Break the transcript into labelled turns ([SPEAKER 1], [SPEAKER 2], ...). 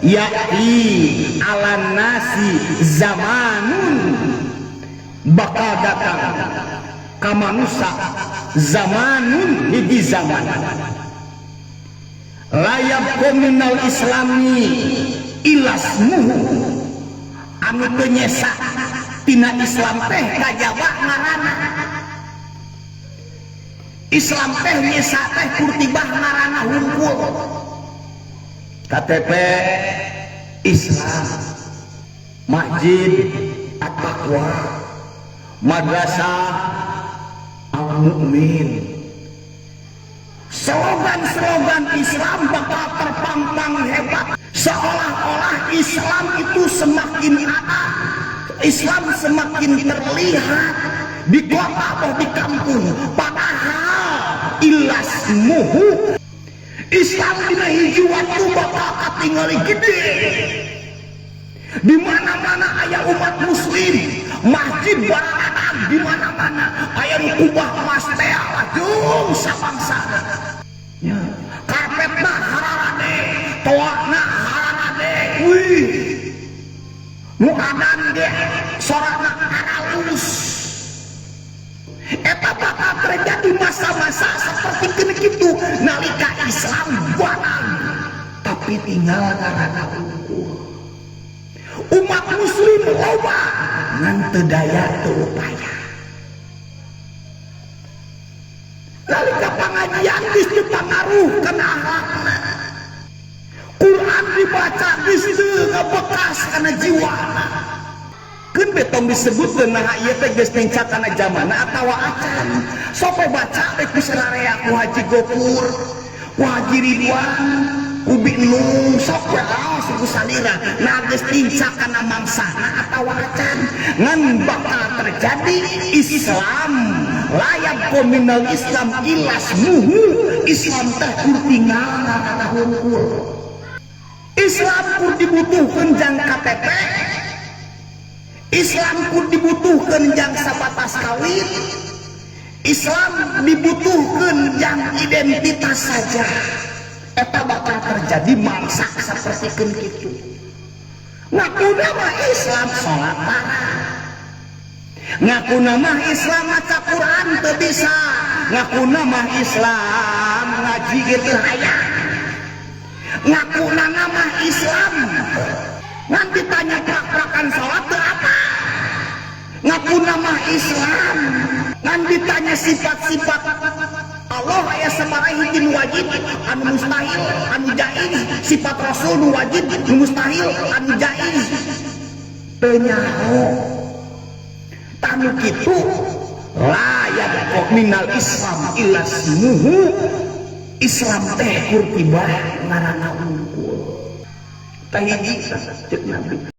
[SPEAKER 1] Ya'ti 'alan nasi zamanun, bakal datang ka manusia, zamanun, hiji zaman, la yabqa minal islami illasmuhu, anu teu nyesa tina Islam teh kajaba ngaranna. Islam teh nyesa teh kur tibah ngaranna hungkul. KTP Islam, Masjid At-Taqwa, Madrasah Al-Mu'min, slogan-slogan Islam bakal terpampang hebat, seolah-olah Islam itu semakin ada, Islam semakin terlihat di kota atau di kampung. Padahal illasmuhu, Islam dina hiji waktu bakal katingali gede di mana-mana. Aya umat muslim, masjid baradag di mana-mana, aya nu kubah emas teh jeung sabangsa ya, karpetna hararade, toana hararade, wih, nu adan ge sorana aralus. Eta bakal terjadi masa-masa seperti kini gitu, nalika Islam badag tapi tinggal ngaranna hungkul. Umat muslim loba ngan teu daya, teu upaya. Nalika pengajian geus teu pangaruh kana akhlakna, Quran dibaca geus teu ngabekas kana jiwana. Keun betong disebutkeun, nah, ieu teh geus nincak kana zamanna atawa acan. Sok we baca teh ku sararea, ku Haji Gopur, ku Haji Ridwan, ku Bi Nung, sok we aos ku salira. Nah, geus nincak kana mangsana atawa acan? Ngan bakal terjadi Islam la yabqa minal Islam illasmuhu, Islam teh kur tinggal ngaranna hungkul. Islam kur dibutuhkeun jang KTP, Islam kur dibutuhkan jang sabatas kawin, Islam dibutuhkan jang identitas saja. Eta bakal terjadi mangsa seperti kitu. Ngaku nama Islam, sholat parah. Ngaku nama Islam, maca Quran teu bisa. Ngaku nama Islam, ngaji gitu hayang. Ngaku nama Islam, nanti tanya prak-prakan sholat teu apa. Ngaku nama Islam, nanti tanya sifat-sifat Allah aya sabaraha hiji, nu wajib, anu mustahil, anu jaiz, sifat Rasul nu wajib, nu mustahil, anu jaiz, teu nyaho. Tah, nu kitu, la yabqa minal Islam illasmuhu, Islam teh kur tibah ngaranna hungkul. Tah, hiji cek Nabi.